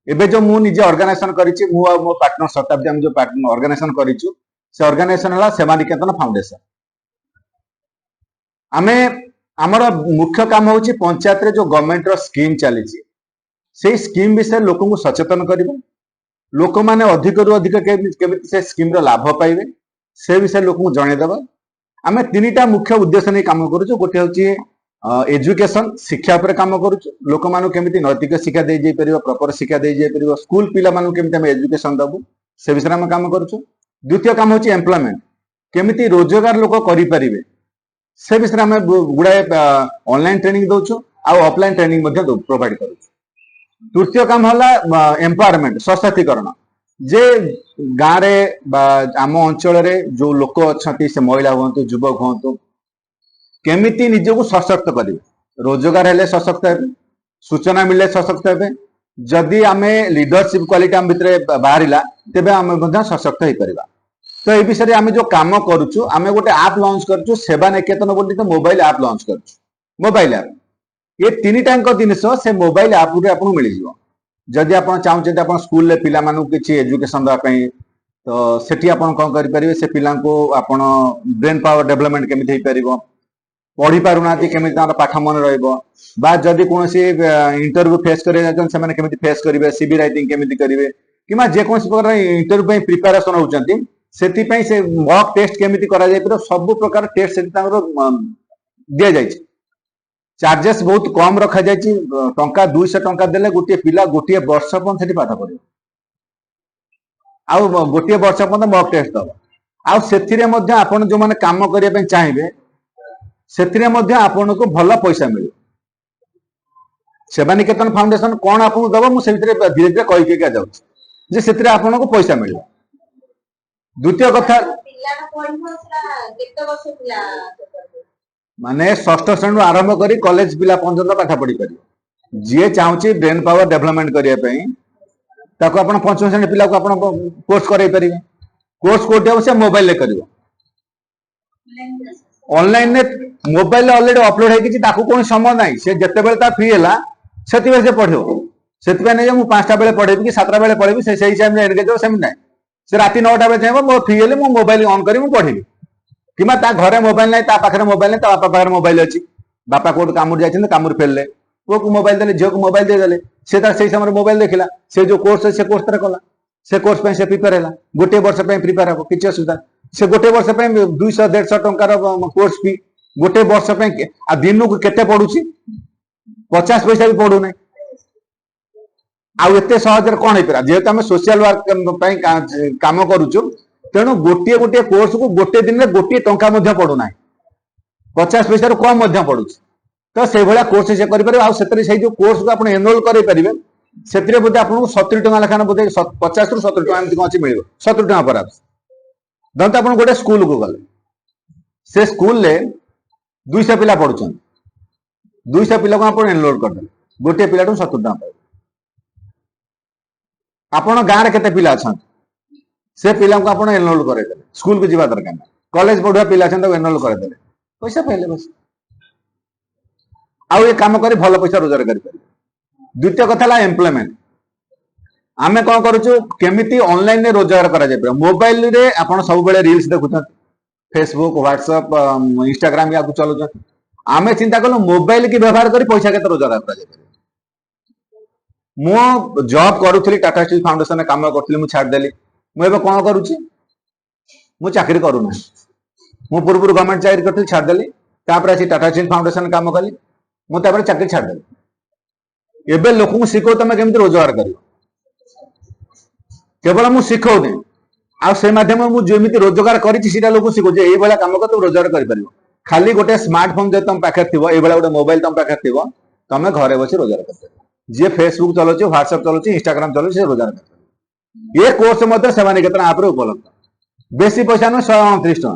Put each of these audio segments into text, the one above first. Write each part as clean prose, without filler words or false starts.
ଏବେ ଯୋଉ ମୁଁ ନିଜେ ଅର୍ଗାନାଇଜେସନ କରିଛି, ମୁଁ ଆଉ ମୋ ପାର୍ଟନର ଶତାବ୍ଦୀ, ଆମେ ଯୋଉ ଅର୍ଗାନାଇଜେସନ କରିଛୁ, ସେ ଅର୍ଗାନାଇଜେସନ ହେଲା ସେବା ନିକେତନ ଫାଉଣ୍ଡେସନ। ଆମେ ଆମର ମୁଖ୍ୟ କାମ ହଉଛି ପଞ୍ଚାୟତରେ ଯୋଉ ଗଭର୍ଣ୍ଣମେଣ୍ଟର ସ୍କିମ୍ ଚାଲିଛି, ସେଇ ସ୍କିମ୍ ବିଷୟରେ ଲୋକଙ୍କୁ ସଚେତନ କରିବା। ଲୋକମାନେ ଅଧିକରୁ ଅଧିକ କେମିତି କେମିତି ସେ ସ୍କିମ୍ର ଲାଭ ପାଇବେ, ସେ ବିଷୟରେ ଲୋକଙ୍କୁ ଜଣେଇଦେବା। ଆମେ ତିନିଟା ମୁଖ୍ୟ ଉଦ୍ଦେଶ୍ୟ ନେଇ କାମ କରୁଛୁ। ଗୋଟେ ହଉଛି ଏଜୁକେସନ, ଶିକ୍ଷା ଉପରେ କାମ କରୁଛୁ। ଲୋକମାନଙ୍କୁ କେମିତି ନୈତିକ ଶିକ୍ଷା ଦେଇଯାଇପାରିବ, ପ୍ରପର ଶିକ୍ଷା ଦେଇଯାଇପାରିବ, ସ୍କୁଲ ପିଲାମାନଙ୍କୁ କେମିତି ଆମେ ଏଜୁକେସନ ଦବୁ, ସେ ବିଷୟରେ ଆମେ କାମ କରୁଛୁ। ଦ୍ୱିତୀୟ କାମ ହଉଛି ଏମ୍ପ୍ଲୟମେଣ୍ଟ, କେମିତି ରୋଜଗାର ଲୋକ କରିପାରିବେ, ସେ ବିଷୟରେ ଆମେ ଗୁଡାଏ ଅନଲାଇନ ଟ୍ରେନିଂ ଦଉଛୁ ଆଉ ଅଫଲାଇନ ଟ୍ରେନିଂ ମଧ୍ୟ ପ୍ରୋଭାଇଡ କରୁଛୁ। ତୃତୀୟ କାମ ହେଲା ଏମ୍ପାୱାରମେଣ୍ଟ, ସଶକ୍ତିକରଣ, ଯେ ଗାଁରେ ବା ଆମ ଅଞ୍ଚଳରେ ଯୋଉ ଲୋକ ଅଛନ୍ତି, ସେ ମହିଳା ହୁଅନ୍ତୁ, ଯୁବକ ହୁଅନ୍ତୁ, କେମିତି ନିଜକୁ ସଶକ୍ତ କରିବେ। ରୋଜଗାର ହେଲେ ସଶକ୍ତ ହେବେ, ସୂଚନା ମିଳିଲେ ସଶକ୍ତ ହେବେ। ଯଦି ଆମେ ଲିଡରସିପ କ୍ୱାଲିଟି ଆମ ଭିତରେ ବାହାରିଲା, ତେବେ ଆମେ ମଧ୍ୟ ସଶକ୍ତ ହେଇପାରିବା। ତ ଏଇ ବିଷୟରେ ଆମେ ଯୋଉ କାମ କରୁଛୁ, ଆମେ ଗୋଟେ ଆପ୍ ଲଞ୍ଚ କରିଛୁ, ସେବା ନିକେତନ ବୋଲି ମୋବାଇଲ ଆପ୍ ଲଞ୍ଚ କରିଛୁ। ମୋବାଇଲ ଆପ୍, ଏ ତିନିଟାଙ୍କ ଜିନିଷ ସେ ମୋବାଇଲ ଆପରେ ଆପଣଙ୍କୁ ମିଳିଯିବ। ଯଦି ଆପଣ ଚାହୁଁଛନ୍ତି ଆପଣ ସ୍କୁଲରେ ପିଲାମାନଙ୍କୁ କିଛି ଏଜୁକେସନ ଦେବା ପାଇଁ, ତ ସେଠି ଆପଣ କଣ କରିପାରିବେ? ସେ ପିଲାଙ୍କୁ ଆପଣ ବ୍ରେନ୍ ପାୱାର ଡେଭଲପମେଣ୍ଟ କେମିତି ହେଇପାରିବ, ପଢି ପାରୁନାହାନ୍ତି, କେମିତି ତାଙ୍କର ପାଠ ମନେ ରହିବ, ବା ଯଦି କୌଣସି ଇଣ୍ଟରଭ୍ୟୁ ଫେସ୍ କରିବାକୁ ଯାଉଛନ୍ତି, ସେମାନେ କେମିତି ଫେସ୍ କରିବେ, ସିଭି ରାଇଟିଂ କେମିତି କରିବେ, କିମ୍ବା ଯେକୌଣସି ପ୍ରକାର ଇଣ୍ଟରଭ୍ୟୁ ପାଇଁ ପ୍ରିପାରେସନ ହଉଛନ୍ତି, ସେଥିପାଇଁ ସେ ମକ୍ ଟେଷ୍ଟ କେମିତି କରାଯାଇପାରିବ, ସବୁ ପ୍ରକାର ଟେଷ୍ଟ ସେଠି ତାଙ୍କର ଦିଆଯାଇଛି। ଚାର୍ଜେସ୍ ବହୁତ କମ ରଖାଯାଇଛି। 200 ଟଙ୍କା ଦେଲେ ଗୋଟିଏ ପିଲା ଗୋଟିଏ ବର୍ଷ ପର୍ଯ୍ୟନ୍ତ ସେଠି ପାଠ ପଢିବ ଆଉ ଗୋଟିଏ ବର୍ଷ ପର୍ଯ୍ୟନ୍ତ ମକ୍ ଟେଷ୍ଟ ଦବ। ଆଉ ସେଥିରେ ମଧ୍ୟ ଆପଣ ଯୋଉମାନେ କାମ କରିବା ପାଇଁ ଚାହିଁବେ, ସେଥିରେ ମଧ୍ୟ ଆପଣଙ୍କୁ ଭଲ ପଇସା ମିଳିବ। ସେବା ନିକେତନ ଫାଉଣ୍ଡେସନ କଣ ଆପଣଙ୍କୁ ଦବ, ମୁଁ ସେ ଭିତରେ ଧୀରେ ଧୀରେ କହି କହିକା ଯାଉଛି ଯେ ସେଥିରେ ଆପଣଙ୍କୁ ପଇସା ମିଳିବ। ଦ୍ୱିତୀୟ କଥା, ପିଲାଟା ପଢିବ, ସେଟା କେତେ ବର୍ଷ ପିଲା ସେ ପଢିବ? ମାନେ ଷଷ୍ଠ ଶ୍ରେଣୀରୁ ଆରମ୍ଭ କରି କଲେଜ ପିଲା ପର୍ଯ୍ୟନ୍ତ ପାଠ ପଢି ପାରିବ। ଯିଏ ଚାହୁଁଛି ବ୍ରେନ୍ ପାୱାର ଡେଭଲପମେଣ୍ଟ କରିବା ପାଇଁ, ତାକୁ ଆପଣ ପଞ୍ଚମ ଶ୍ରେଣୀ ପିଲାକୁ ଆପଣ କୋର୍ସ କରେଇ ପାରିବେ। କୋର୍ସ କୋଉଠି ହବ? ସେ ମୋବାଇଲରେ କରିବ, ଅନଲାଇନରେ। ମୋବାଇଲରେ ଅଲରେଡି ଅପଲୋଡ ହେଇକି, ତାକୁ କୌଣସି ସମୟ ନାହିଁ। ସେ ଯେତେବେଳେ ତା ଫ୍ରି ହେଲା, ସେତେବେଳେ ସେ ପଢିବ। ସେଥିପାଇଁ ନାଇଁ ଯେ ମୁଁ 5ଟା ବେଳେ ପଢେଇବି କି 7ଟା ବେଳେ ପଢେଇବି, ସେ ସେଇ ଟାଇମରେ ଏନଗେଜ ହବ, ସେମିତି ନାହିଁ। ସେ ରାତି 9ଟା ବେଳେ ଚାହିଁବ, ମୋ ଫ୍ରି ହେଲେ ମୁଁ ମୋବାଇଲ ଅନ୍ କରି ମୁଁ ପଢିବି। କିମ୍ବା ତା ଘରେ ମୋବାଇଲ ନାହିଁ, ତା ପାଖରେ ମୋବାଇଲ ନାହିଁ, ତା ବାପା ପାଖରେ ମୋବାଇଲ ଅଛି। ବାପା କୋଉଠୁ କାମରୁ ଯାଇଛନ୍ତି, କାମରୁ ଫେରିଲେ, ପୁଅକୁ ମୋବାଇଲ ଦେଲେ, ଝିଅକୁ ମୋବାଇଲ ଦେଇଦେଲେ, ସେ ତାର ସେଇ ସମୟରେ ମୋବାଇଲ ଦେଖିଲା। ସେ ଯୋଉ କୋର୍ସ, ସେ କୋର୍ସ ତାର କଲା, ସେ କୋର୍ସ ପାଇଁ ସେ ପ୍ରିପେୟାର ହେଲା। ଗୋଟିଏ ବର୍ଷ ପାଇଁ ପ୍ରିପେୟାର ହବ, କିଛି ଅସୁବିଧା। ସେ ଗୋଟେ ବର୍ଷ ପାଇଁ 200 150 ଟଙ୍କାର କୋର୍ସ ଫି ଗୋଟେ ବର୍ଷ ପାଇଁ। ଆଉ ଦିନକୁ କେତେ ପଡୁଛି? 50 ପଇସା ବି ପଡୁନାହିଁ। ଆଉ ଏତେ ସହଜରେ କଣ ହେଇପାରିବ? ଯେହେତୁ ଆମେ ସୋସିଆଲ ୱାର୍କ ପାଇଁ କାମ କରୁଛୁ, ତେଣୁ ଗୋଟିଏ ଗୋଟିଏ କୋର୍ସକୁ ଗୋଟେ ଦିନରେ 1 ଟଙ୍କା ମଧ୍ୟ ପଡୁନାହିଁ, 50 ପଇସାରୁ କମ ମଧ୍ୟ ପଡୁଛି। ତ ସେଇଭଳିଆ କୋର୍ସ ସେ କରିପାରିବେ। ଆଉ ସେଥିରେ ସେଇ ଯୋଉ କୋର୍ସକୁ ଆପଣ ଏନରୋଲ କରେଇ ପାରିବେ, ସେଥିରେ ବୋଧେ ଆପଣଙ୍କୁ 70 ଟଙ୍କା ଲେଖାଏଁ, ବୋଧେ 50ରୁ 70 ଟଙ୍କା ଏମିତି କଣ ଅଛି ମିଳିବ, 70 ଟଙ୍କା ପର। ଧରନ୍ତୁ ଆପଣ ଗୋଟେ ସ୍କୁଲକୁ ଗଲେ, ସେ ସ୍କୁଲରେ 200 ପିଲା ପଢୁଛନ୍ତି। 200 ପିଲାକୁ ଆପଣ ଏନରୋଲ କରିଦେଲେ, ଗୋଟିଏ ପିଲାଠୁ 70 ଟଙ୍କା ପାଇବେ। ଆପଣ ଗାଁରେ କେତେ ପିଲା ଅଛନ୍ତି, ସେ ପିଲାଙ୍କୁ ଆପଣ ଏନରୋଲ କରେଇଦେଲେ, ସ୍କୁଲକୁ ଯିବା ଦରକାର ନାହିଁ। କଲେଜ ପଢୁଆ ପିଲା ଅଛନ୍ତି, ତାକୁ ଏନରୋଲ କରେଇଦେଲେ, ପଇସା ପାଇଲେ ବସ। ଆଉ ଏ କାମ କରି ଭଲ ପଇସା ରୋଜଗାର କରିପାରିବେ। ଦ୍ୱିତୀୟ କଥା ହେଲା ଏମ୍ପ୍ଲୟମେଣ୍ଟ। ଆମେ କଣ କରୁଛୁ? କେମିତି ଅନଲାଇନରେ ରୋଜଗାର କରାଯାଇପାରିବ। ମୋବାଇଲରେ ଆପଣ ସବୁବେଳେ ରିଲ୍ସ ଦେଖୁଛନ୍ତି, ଫେସବୁକ୍, ହ୍ୱାଟ୍ସଆପ, ଇନଷ୍ଟାଗ୍ରାମ, ୟାକୁ ଚଲାଉଛନ୍ତି। ଆମେ ଚିନ୍ତା କଲୁ, ମୋବାଇଲ କି ବ୍ୟବହାର କରି ପଇସା କେତେ ରୋଜଗାର କରାଯାଇପାରିବ। ମୁଁ ଜବ୍ କରୁଥିଲି, ଟାଟା ଷ୍ଟିଲ୍ ଫାଉଣ୍ଡେସନରେ କାମ କରୁଥିଲି, ମୁଁ ଛାଡ଼ିଦେଲି। ମୁଁ ଏବେ କଣ କରୁଛି? ମୁଁ ଚାକିରି କରୁନାହିଁ। ମୁଁ ପୂର୍ବରୁ ଗଭର୍ଣ୍ଣମେଣ୍ଟ ଚାକିରି କରିଥିଲି, ଛାଡ଼ିଦେଲି। ତାପରେ ଆସି ଟାଟା ଷ୍ଟିଲ୍ ଫାଉଣ୍ଡେସନ କାମ କଲି। ମୁଁ ତାପରେ ଚାକିରି ଛାଡ଼ିଦେଲି। ଏବେ ଲୋକଙ୍କୁ ଶିଖଉ ତମେ କେମିତି ରୋଜଗାର କରିବ। କେବଳ ମୁଁ ଶିଖଉନି, ଆଉ ସେ ମାଧ୍ୟମରେ ମୁଁ ଯେମିତି ରୋଜଗାର କରିଛି, ସେଇଟା ଲୋକଙ୍କୁ ଶିଖଉଛି। ଏଇଭଳିଆ କାମ କର, ତମେ ରୋଜଗାର କରିପାରିବ। ଖାଲି ଗୋଟେ ସ୍ମାର୍ଟ ଫୋନ ଯଦି ତମ ପାଖରେ ଥିବ, ଏଇଭଳିଆ ଗୋଟେ ମୋବାଇଲ ତମ ପାଖରେ ଥିବ, ତମେ ଘରେ ବସି ରୋଜଗାର କରିପାରିବ। ଯିଏ ଫେସବୁକ୍ ଚଲାଉଛି, ହ୍ୱାଟ୍ସଆପ ଚଲାଉଛି, ଇନଷ୍ଟାଗ୍ରାମ ଚଲାଉଛି, ସେ ରୋଜଗାର କରିପାରିବ। ଏ କୋର୍ସ ମଧ୍ୟ ସେବା ନିକେତନ ଆପରେ ଉପଲବ୍ଧ। ବେଶୀ ପଇସା ନୁହେଁ, 129 ଟଙ୍କା,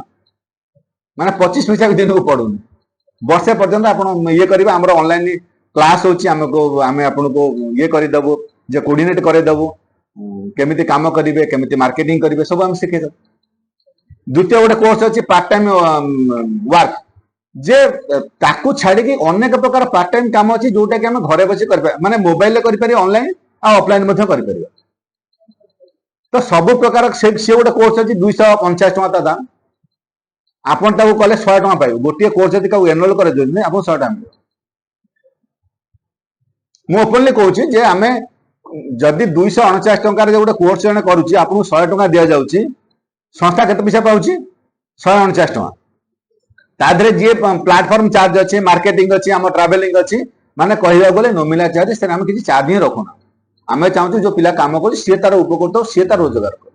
ମାନେ 25 ପଇସା ବି ଦିନକୁ ପଡୁନି। ବର୍ଷେ ପର୍ଯ୍ୟନ୍ତ ଆପଣ ଇଏ କରିବେ। ଆମର ଅନଲାଇନ କ୍ଲାସ ହଉଛି। ଆମକୁ ଆମେ ଆପଣଙ୍କୁ ଇଏ କରିଦେବୁ ଯେ କୋଅର୍ଡିନେଟ କରେଇଦେବୁ, କେମିତି କାମ କରିବେ, କେମିତି ମାର୍କେଟିଂ କରିବେ, ସବୁ ଆମେ ଶିଖେଇଦେବୁ। ଦ୍ୱିତୀୟ ଗୋଟେ କୋର୍ସ ଅଛି ପାର୍ଟ ଟାଇମ ୱାର୍କ, ଯେ ତାକୁ ଛାଡିକି ଅନେକ ପ୍ରକାର ପାର୍ଟ ଟାଇମ କାମ ଅଛି, ଯୋଉଟା କି ଆମେ ଘରେ ବସି କରିପାରିବା, ମାନେ ମୋବାଇଲରେ କରିପାରିବା, ଅନଲାଇନ। ଆଉ ଅଫଲାଇନ ମଧ୍ୟ କରିପାରିବା। ତ ସବୁ ପ୍ରକାର ସେ ସିଏ ଗୋଟେ କୋର୍ସ ଅଛି, 249 ଟଙ୍କା ତା ଦାମ। ଆପଣ ତାକୁ କଲେ 100 ଟଙ୍କା ପାଇବେ। ଗୋଟିଏ କୋର୍ସ ଯଦି କାହାକୁ ଏନରୋଲ କରିଦିଅନ୍ତି, ଆପଣଙ୍କୁ 100 ଟଙ୍କା ମିଳିବ। ମୁଁ ଓପନଲି କହୁଛି ଯେ ଆମେ ଯଦି 249 ଟଙ୍କାରେ ଗୋଟେ କୋର୍ସ ଜଣେ କରୁଛି, ଆପଣଙ୍କୁ 100 ଟଙ୍କା ଦିଆଯାଉଛି, ସଂସ୍ଥା କେତେ ପଇସା ପାଉଛି? 149 ଟଙ୍କା। ତା ଦେହରେ ଯିଏ ପ୍ଲାଟଫର୍ମ ଚାର୍ଜ ଅଛି, ମାର୍କେଟିଂ ଅଛି, ଆମ ଟ୍ରାଭେଲିଂ ଅଛି, ମାନେ କହିବାକୁ ଗଲେ ନୋମିନାଲ ଚାର୍ଜ। ସେଟା ଆମେ କିଛି ଚାର୍ଜ ହିଁ ରଖୁନା। ଆମେ ଚାହୁଁଛୁ ଯୋଉ ପିଲା କାମ କରୁଛି, ସିଏ ତାର ଉପକୃତ ହଉ, ସିଏ ତାର ରୋଜଗାର କରୁ।